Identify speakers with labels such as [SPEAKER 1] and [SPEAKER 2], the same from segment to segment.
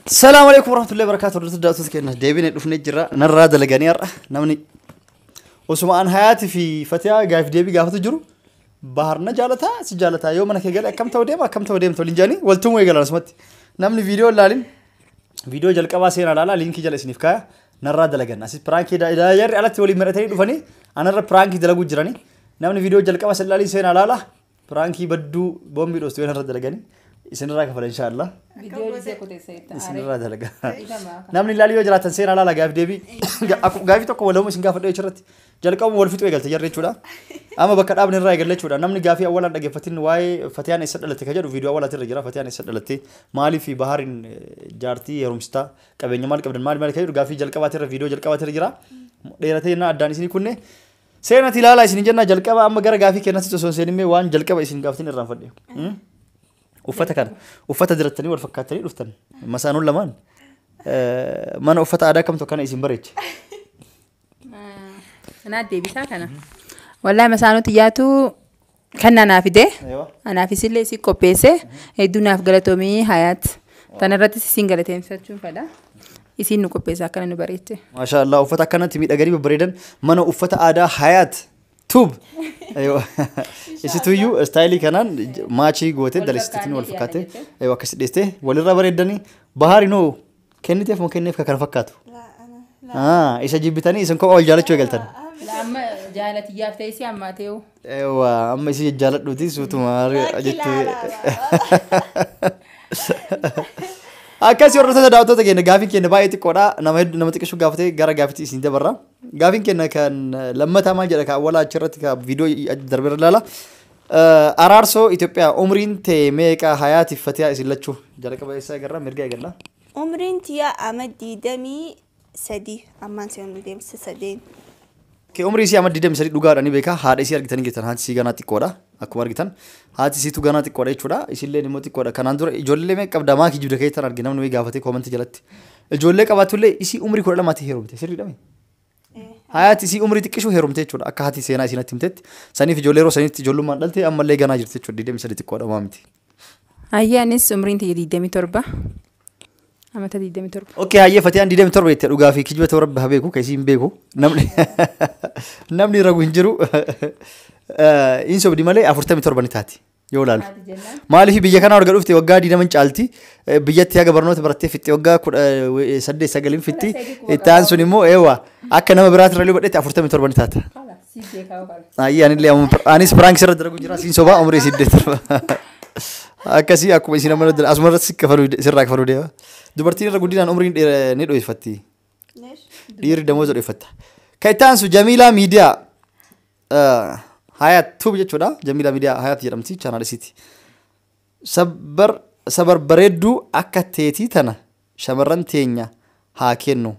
[SPEAKER 1] Salaamu alaikum warahmatullahi wabarakatuh. Hordoftoota daawwattoota keenya deebinee dhufnee jirra. Narraa dalaganii har'a namni osuma an Hayaatii fi Fatiyaa gaaf deebii gaafatu jiru Bahar na jaalataa si jaalataa yoo mana kee gale akkam ta'u deema akkam ta'u deemta waliin jedhanii waltumuu eegalan asumatti. Namni viidiyoo ilaalin viidiyoo jalqabaa seenaa ilaalaa, liinkii jala isiniif kaaya. Narraa dalagan. Asis piraankii jarri alatti waliin mari'atanii dhufanii anarra piraankii dalaguu jiranii. Namni viidiyoo jalqabaa san ilaalin seenaa ilaalaa, piraankii badduu boombii dhoostu yoo narra dalaganii isinirraa kafala inshaallah.
[SPEAKER 2] Viidiyoo dhiisee kuteessa itti aaree.
[SPEAKER 1] Isinirraa dalaga. Namni ilaalii yoo jiraatan seenaa ilaala gaaf deebii. Gaafii tokko waluma isin gaafadha jechuurratti. Jalqabuma wal fixuu eegalte jarri jechuudha. Amma bakka dhaabni irraa eegalle jechuudha. Namni gaafii awwalaan dhaggeeffatin waa'ee Fatiyaan eessa dhalatte kan jedhu viidiyoo awwaalaati irra jira. Fatiyaan eessa dhalatte, maaliif Bahariin jaartii heerumsitaa, qabeenya maal qabdan, maali maali kan jedhu gaafii jalqabaati irra viidiyoo jalqabaati irra jira. Dheeratee jennaan addaan isinii kunne. Seenati ilaalaa isin jenna. Jalqaba amma gara gaafii kennatti osoo hin seenimee waan jalqaba isin gaafatin irraanfadhe. Uffata kana uffata dirattanii wal fakkaattanii dhuftan masaanuun lamaan mana uffata aadaa kamtu akkana isin bareeche?
[SPEAKER 2] Kanaa deebisaa kana. Wallaahi masaanuutti yaatu kan anaa fide. Anaafis illee si qopheesse, hedduu naaf galatoomii Hayaat. Tana irrattis isin galateeffachuun fedha. Isin nu qopheesse, akkana nu bareeche.
[SPEAKER 1] Maashaa Allah, uffata akkanatti miidhaganii babbareedan mana uffata aadaa Hayaat Tube. Isituyyuu istaayilii kanaan maachii gootee
[SPEAKER 2] Wal
[SPEAKER 1] dalasitiin wal
[SPEAKER 2] fakkaannee
[SPEAKER 1] fakkaatee eewa akkasi dhiyeessee walirraa bareeddanii. Bahaarinoo kenniteef moo kenneef kan kana fakkaatu? Isa jibbitanii isin kophaa wal jaalachuu eegaltan.
[SPEAKER 2] Amma jaalatiyyaaf ta'e si ammaa ta'u.
[SPEAKER 1] Eewa amma isii jaalladhuuti suutuma jettee. Akkasii hordoftoota daawwattoota keenya, gaafiin keenya baay'ee xiqqoodha. Nama hedduu nama xiqqishu gaafatee gara gaafiitti isin dabarra. Gaafiin keenya kan lammataa maal jedha? Kan awwalaa achirratti kan viidiyoo darbeerra ilaala. Araarsoo Itoophiyaa, umriin tee meeqa Hayaatiif Fatiyaa isin lachuu? Jalqaba eessaa eegarra? Mirga eegalla.
[SPEAKER 3] Umriin tiyya ama 23 ammaan seenu deemsa sadeen.
[SPEAKER 1] Kee umrii isii amma 23 dhugaadha ni beeka. Haadha isii argitanii jirtan, haati isii ganaa xiqqoodha. Akkuma argitan haati isiitu ganaa xiqqoodha jechuudha. Isilleen immoo xiqqoodha. Kanaan dura ijoollee meeqa qabda, maa kijibda keessan arge namni wayii gaafatee koomantii jalatti. Ijoollee qabaatullee isii umrii 12tti heerumte sirriidha mi? Hayaati isii umrii xiqqishuu heerumte jechuudha. Akka haati seenaa isii natti himtetti. Saniif ijoollee yeroo sanitti ijoollummaan dhalte ammallee ganaa jirti jechuudha. 23 xiqqoodha maa miti.
[SPEAKER 2] Hayyee, anis umriin tiyya 27. Amata 27.
[SPEAKER 1] Okay, hayyee, Fatiyaan 27 jette, dhugaa fi kijiba ta'uu rabbi haa beeku, kan isii hin beeku. Namni ragu hin jiru. In sobdi malee 47 ni taati yoo ilaalu. Maaliif biyya kana erga dhufte waggaa 20 caalti, biyyatti haga barnoota barattee fixxe waggaa 18 sagalin fixxi. Itti aansuun immoo eewa akka nama biraatti irra badhetti 47 ni taata. Hayyee, anillee anis prank sirra dalagu jira, siin sobaa, umrii isii 7. Akkasii akkuma isin amma asuma irratti sirraa kafaluu deema. Dubartiin irra guddinaan umriin ni dho'ifatti. Dhiirri damooza dho'ifatta. Kan itti aansu Jamiilaa Miidiyaa Hayaat Tube jechuudha. Jamiilaa Miidiyaa Hayaat jedhamti chaanaal isiiti. Sabbar sabar bareedduu akka teetii tana shamarran teenya haa kennu.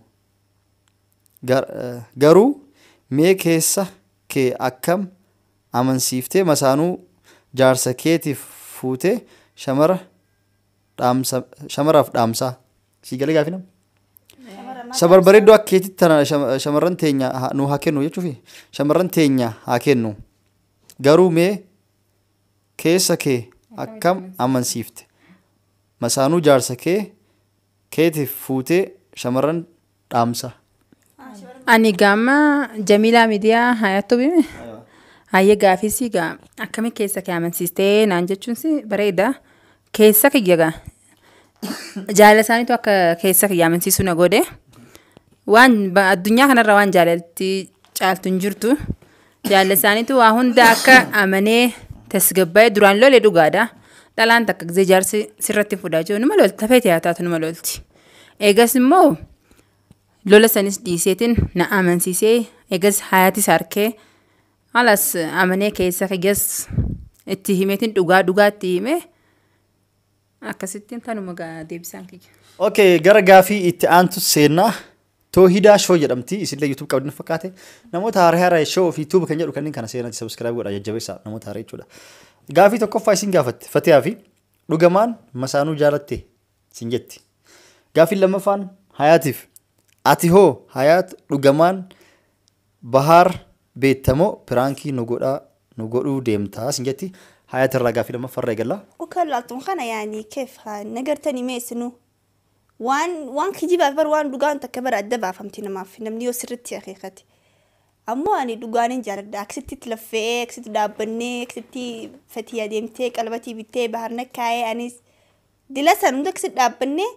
[SPEAKER 1] Garuu mee keessa kee akkam amansiiftee masaanuu jaarsa keetiif fuutee shamara dhaamsa, shamaraaf dhaamsaa? Sii galee gaafii nama? Sabar bareedduu akka keetitti tana shamarran teenya nu haa kennu jechuufi shamarran teenya haa kennu. Garuu mee keessa kee akkam amansiifte masaanuu jaarsa kee keetiif fuutee shamarran dhaamsa?
[SPEAKER 2] Ani gaama Jamiilaa Miidiyaa Hayaattuu bime. Hayyee, gaafisii gaa akkami keessa kee amansiistee naan jechuun si bareeda. Keessa kiyya gaa jaalala isaaniitu akka keessa kiyya amansiisuu na godhe. Waan addunyaa kanarra waan jaalalti caaltu hin jirtu. Jaalala isaaniitu waa hunda akka amanee tasgabbaa'ee duraan lole dhugaadha. Dhalaan takka gisee jaarsi sirratti fuudhaa jiru numa lolti, tafeeti haa taatu numa lolti. Eegas immoo lola sanis dhiiseetiin na amansiisee, eegas hayaatis harkee halas amanee keessa kiyyas itti himeetiin dhugaa dhugaatti hime, akkasittiin kanuma gaa deebisaan kiyya.
[SPEAKER 1] Okay, gara gaafii itti aantu seennaa. Toohidaa Show jedhamti. Isinillee YouTube qabdi fakkaate. Namoota haaraa haaraa show fi tube kan jedhu kanneen kana seenatti subscribe godhaa jajjabeessaa, namoota haaraa jechuudha. Gaafii tokkoffaa isin gaafatte Fatiyaa fi dhugamaan masaanuu jaalatte sin jetti. Gaafiin lammaffaan Hayaatiif, ati hoo Hayaat dhugamaan Bahaar beettamoo piraankii nu godhaa nu godhuu deemtaa sin jetti. Hayaat irraa gaafii lammaffaarra eegalla.
[SPEAKER 3] Ukan laaltuun kana yaani keef haa nagartanii mee isinuu. Waan kijibaaf bar waan dhugaan takka bara adda baafamti namaaf namni yoo sirriitti akeekate. Ammoo ani dhugaanin jaaladha. Akkasitti laffee, akkasitti dhaabbannee, akkasitti fatii adeemtee, qalbatii bittee, baharna kaayee anis dila san hunda akkasitti dhaabbannee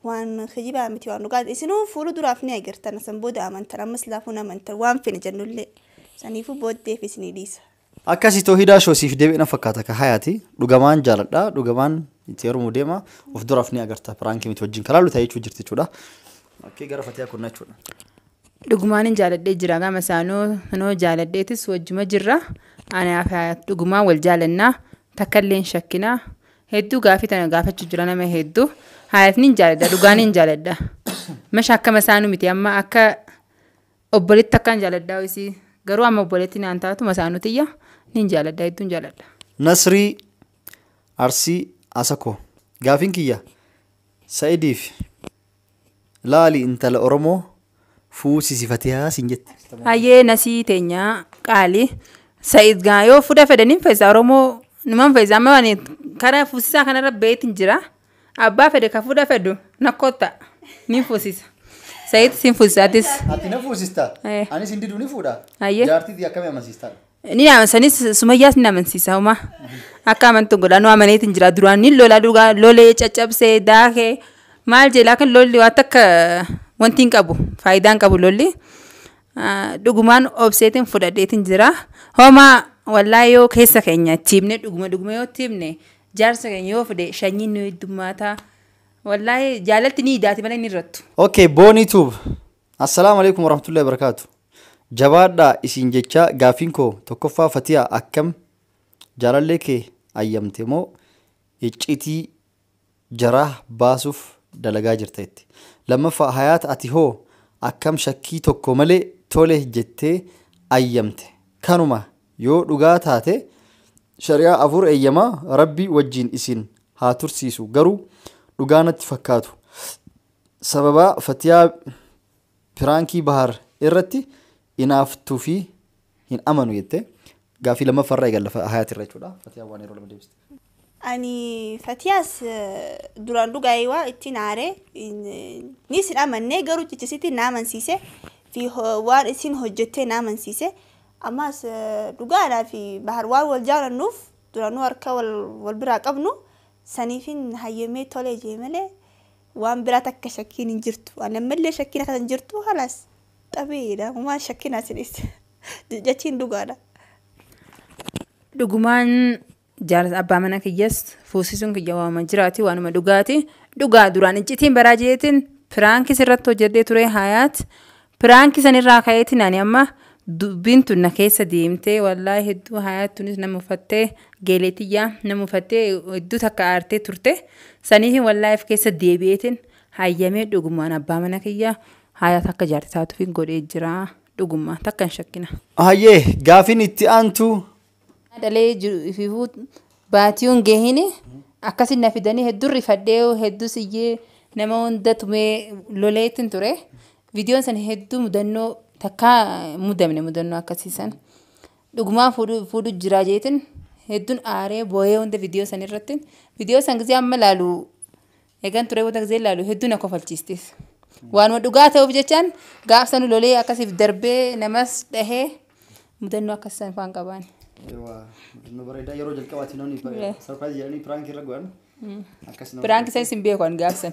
[SPEAKER 3] waan kijibaa miti waan dhugaa. Isinuu fuula duraaf ni agartan san booda amantan ammas laafuun amantan waan fene jennullee saniifuu booddeef isinii dhiisa.
[SPEAKER 1] Akkasii toohidaa shoosiif deebi'ina fakkaata ka hayaati. Dhugamaan jaaladha. Dhugamaan itti heerumuu deema. Of duraaf ni agarta. Piraankii miti wajjin kalaalu ta'ee jechuu jirti jechuudha. Okkee gara Fatiyaa kunnaa jechuudha.
[SPEAKER 2] Dhugumaan hin jaaladhee jira gama isaanoo noo jaaladheetis wajjuma jirra. Anaaf Hayaat dhugumaan wal jaalannaa takka illee hin shakkinaa. Hedduu gaafii tana gaafachuu jira nama hedduu. Hayaat nin jaaladha dhugaan hin jaaladha. Masha akkama isaanuu miti amma akka obboleetti akkaan jaaladhaa isii garuu amma obboleetti naan taatu masaanuu tiyya nin jaaladha hedduun jaaladha.
[SPEAKER 1] Nasrii Arsii Asakoo gaafiin kiyya Sa'idiif laali intala Oromoo fuusisi Fatiyaa siin jette.
[SPEAKER 2] Hayyee nasii teenyaa qaali Sa'id gaa yoo fuudha fedhaniin fayyisa Oromoo numan fayyisa amma waan karaa fuusisaa kanarra beetiin jira abbaa fedhe ka fuudha fedhu nakkotta ni fuusisa Sa'id siin fuusisaatis.
[SPEAKER 1] Ati na fuusista? Anis hin diduu ni fuudha?
[SPEAKER 2] Hayyee.
[SPEAKER 1] Jaartii akkamii amansiistaa?
[SPEAKER 2] Ni amansanis Sumayyaas ni amansiisa homaa akka amantu godha nu amaneetiin jira duraan ni lola dhugaa lolee caccabsee daakee maal jedha kan lolli waan takka wanti hin qabu faayidaa hin qabu lolli dhugumaan obseetiin fudhadheetiin jira homaa wallaahi yoo keessa keenya itti himne dhuguma dhuguma yoo itti himne jaarsa keenya yoo fide shanyiin nu heddummaata wallaahi jaalalti ni idaati malee ni irrattu.
[SPEAKER 1] Okay, Booni Tube. Assalaamu alaikum warahmatullahi wabarakatuh. Jabaadhaa isin jecha gaafiin koo tokkoffaa Fatiyaa akkam jaalallee kee ayyamte moo icciitii jaraa baasuuf dalagaa jirta jetti. Lammaffaa Hayaat ati hoo akkam shakkii tokko malee tole jettee ayyamte. Kanuma yoo dhugaa taate shari'aa afur eeyyamaa rabbi wajjin isin haa tursiisu garuu dhugaa natti fakkaatu. Sababa Fatiyaa piraankii Bahar irratti inaaftuu fi hin amanu jette. Gaafii lammaffaarraa eegalla Hayaat irra jechuudha. Fatiyaa waan yeroo lama deebiste.
[SPEAKER 3] Ani Fatiyaas duraan dhugaa waa ittiin aaree ni isin amannee garuu cichisitti na amansiise fi waan isin hojjettee na amansiise. Ammas dhugaadhaa fi Bahar waan wal jaalannuuf duraanuu harka wal biraa qabnu saniifin hayyamee tolee jee malee waan biraa takka shakkiin hin jirtu. Ani ammallee shakkiin akka hin jirtu halaas xabeedha. Waan shakkiin asinis jechiin dhugaadha.
[SPEAKER 2] Dhugumaan jaarsa abbaa mana kiyyas fuusisuun kiyya waama jiraati waanuma dhugaati. Dhugaa duraan iccitiin baraa jeetiin piraankii sirratti hojjedhee ture Hayaat. Piraankii sanirraa ka'eetiin ani amma dubbiin tun na keessa deemtee wallaahi hedduu Hayaat tunis nama uffattee geeleetiyyaa nama uffattee hedduu takka aartee turte. Saniifin wallaahi of keessa deebi'eetiin hayyamee dhugumaan abbaa mana kiyya Hayaat akka jaarti taatuuf godhee jira dhugumaan takka hin shakkina.
[SPEAKER 1] Hayyee gaafiin itti aantu.
[SPEAKER 2] Dhalee jiru ififuu baatiyuun gahini akkasin na fidanii hedduu rifadhee hedduu siyyee nama hunda tumee loleetiin ture. Viidiyoon san hedduu mudannoo takka mudamne mudannoo akkasiisan. Dhugumaan fuudhu jira jeetiin hedduun aaree boo'ee hunda viidiyoo san irratti. Viidiyoo san gisee amma laalu eegan ture wanta gisee laalu hedduu na kofalchiistis. Waanuma dhugaa ta'uuf jechaan gaaf sanu lolee akkasiif darbee namas dhahee mudannoo akkasiisan faan qabaan.
[SPEAKER 1] Mudannoo bareedaa yeroo jalqabaatti namni sarpiraayizii jedhanii piraankii irra godhan. Akkas nama.
[SPEAKER 2] Piraankii san isin beeku ani gaaf san.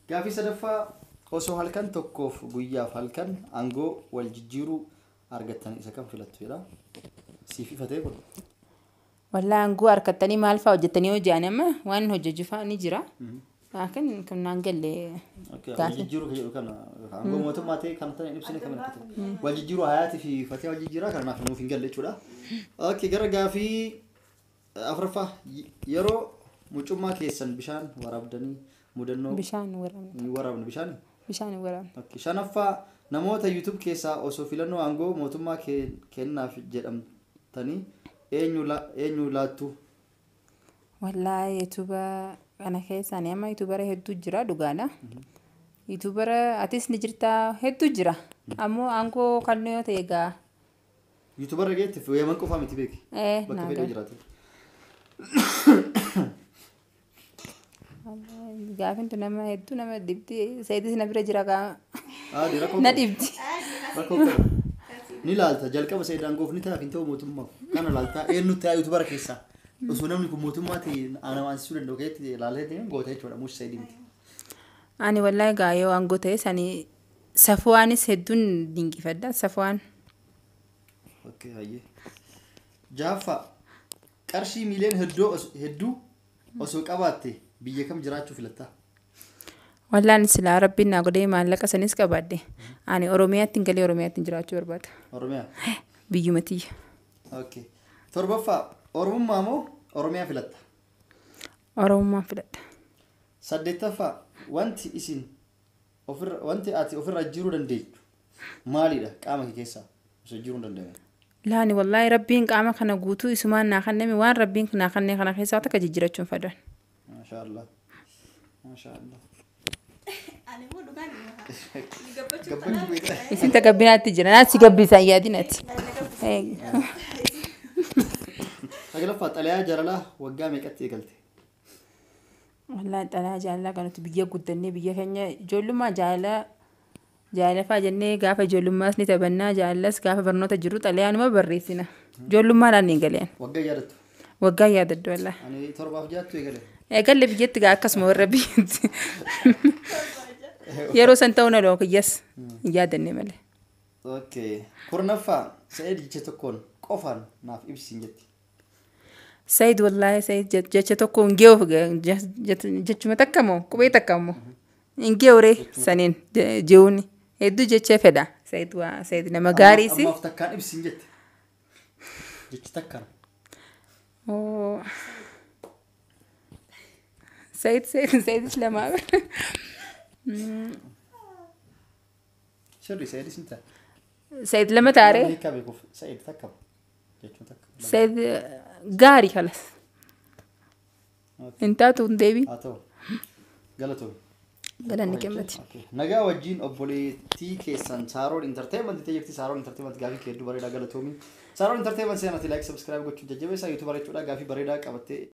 [SPEAKER 1] Gaafii sadaffaa osoo halkan tokkoof guyyaaf halkan aangoo wal jijjiiruu argattan isa kam filattu jedha. Siif ifatee kun.
[SPEAKER 2] Wallaa aangoo harkattanii maal fa'aa hojjettanii hojii ani amma waan hojjechu fa'aa ni jira. Laakiin kun naan galle.
[SPEAKER 1] Wal jijjiiruu kan jedhu kana aangoo mootummaa ta'e kan ta'e ibsine kan akka wal jijjiiruu Hayaatii fi Fatiyaa wal jijjiiraa kanaaf nuuf hin galle jechuudha. Okay, gara gaafii afuraffaa yeroo mucummaa keessan bishaan waraabdanii mudannoo
[SPEAKER 2] bishaan waraabne.
[SPEAKER 1] Ni waraabne bishaan?
[SPEAKER 2] Bishaan waraabne.
[SPEAKER 1] Okay, shanaffaa namoota YouTube keessaa osoo filannoo aangoo mootummaa kennaaf jedhamtanii eenyu laattu?
[SPEAKER 2] Wallaahi YouTuber kana keessa ani amma YouTuber hedduu jira dhugaadha. YouTuber atis ni jirta hedduu jira. Ammoo aangoo kan yoo ta'e egaa.
[SPEAKER 1] YouTuber geetti Yemen qofaa miti beeki. Bakka fedhii jiraate.
[SPEAKER 2] Gaafintu nama hedduu nama dhibdi. Saayidis na bira jira gaa.
[SPEAKER 1] Aadi rakkoo
[SPEAKER 2] Na
[SPEAKER 1] qabu.
[SPEAKER 2] dhibdi.
[SPEAKER 1] Rakkoo qabu. Ni laalta jalqaba Saayid aangoof ni ta'a hin ta'u mootummaaf. Kana laalta eenyu ta'a YouTuber keessaa. Osoo namni kun mootummaa ta'e ana maansisuu danda'u keessatti laalee ta'e goota jechuudha muush Saayid miti.
[SPEAKER 2] Ani wallaahi gaa yoo aangoo ta'e sani Safuwaanis hedduun dinqifadha. Safuwaan.
[SPEAKER 1] Okay, hayyee. Jaaffaa qarshii miiliyoona hedduu osoo qabaatte biyya kam jiraachuu filattaa?
[SPEAKER 2] Wallaan silaa rabbiin naa godhee maallaqa sanis qabaadhe. Ani Oromiyaatti hin galee Oromiyaatti jiraachuu barbaada.
[SPEAKER 1] Oromiyaa.
[SPEAKER 2] Biyyuma tiyya.
[SPEAKER 1] Okay. Torbaffaa Oromummaa moo Oromiyaa filatta?
[SPEAKER 2] Oromummaan filadha.
[SPEAKER 1] Saddeettaffaa wanti isin ofirra wanti ati ofirra jiruu dandeechu maalidha qaama kee keessaa osoo jiruu hin danda'ame?
[SPEAKER 2] Laani wallaahi rabbiin qaama kana guutuu isumaan naa kenname waan rabbiin naa kenne kana keessaa takka jijjiirachuun fedhan.
[SPEAKER 1] Maashaallah. Maashaallah.
[SPEAKER 3] Ani immoo dhugaan hima. Gabbachuu
[SPEAKER 1] Gabbachuu beektaa?
[SPEAKER 2] Isin tagabbinaatti jira. Naaf si gabbisaan yaadinati.
[SPEAKER 1] Saglaffaa xalayaa jaalalaa waggaa meeqatti eegalte?
[SPEAKER 2] Wallaahi xalayaa jaalalaa kanatti biyya guddannee biyya keenya ijoollummaa jaalala jaalalafaa jennee gaafa ijoollummaas ni taphannaa jaalalas gaafa barnoota jiru xalayaa numa barreessina. Ijoollummaadhaan ni galeen.
[SPEAKER 1] Waggaa yaadattu?
[SPEAKER 2] Waggaa yaadaddu wallaahi.
[SPEAKER 1] Ani 7 fi 6ttu eegale.
[SPEAKER 2] Eegalle biyyatti gaa akkasuma warra biyyatti. Yeroo san ta'uu na kiyyas hin yaadanne malee.
[SPEAKER 1] Okay. 10ffaa Sa'id jecha tokkoon qofaan naaf ibsiin jetti.
[SPEAKER 2] Sayid wallaahi Sayid jecha tokko hin gee'uuf jechuma takka moo qubee takka moo hin gee'ure saniin je'uuni hedduu jechee fedha. Sayid waa Sayid nama gaariisi.
[SPEAKER 1] Ammaaf takkaan ibsiin jette. Jechi takkaan.
[SPEAKER 2] Oo. Sayid Sayid Sayidis lamaa.
[SPEAKER 1] Sirri Sa'idis ni ta'a.
[SPEAKER 2] Sayid lama taaree.
[SPEAKER 1] Hiikaa beekuuf Sa'id takka jechuun takka.
[SPEAKER 2] Sayid gaarii kalas. Hin taatu hin deebi.
[SPEAKER 1] Haa ta'u. Galatoom.
[SPEAKER 2] Galanni kennati.
[SPEAKER 1] Okay. Nagaa wajjin obboleettii keessan Saaroon Entertainment ta'e jirti. Saaroon Entertainment gaafii kee hedduu bareedaa galatoomi. Saaroon Entertainment seenaati like subscribe gochuun jajjabeessaa YouTuber jechuudha gaafii bareedaa qabattee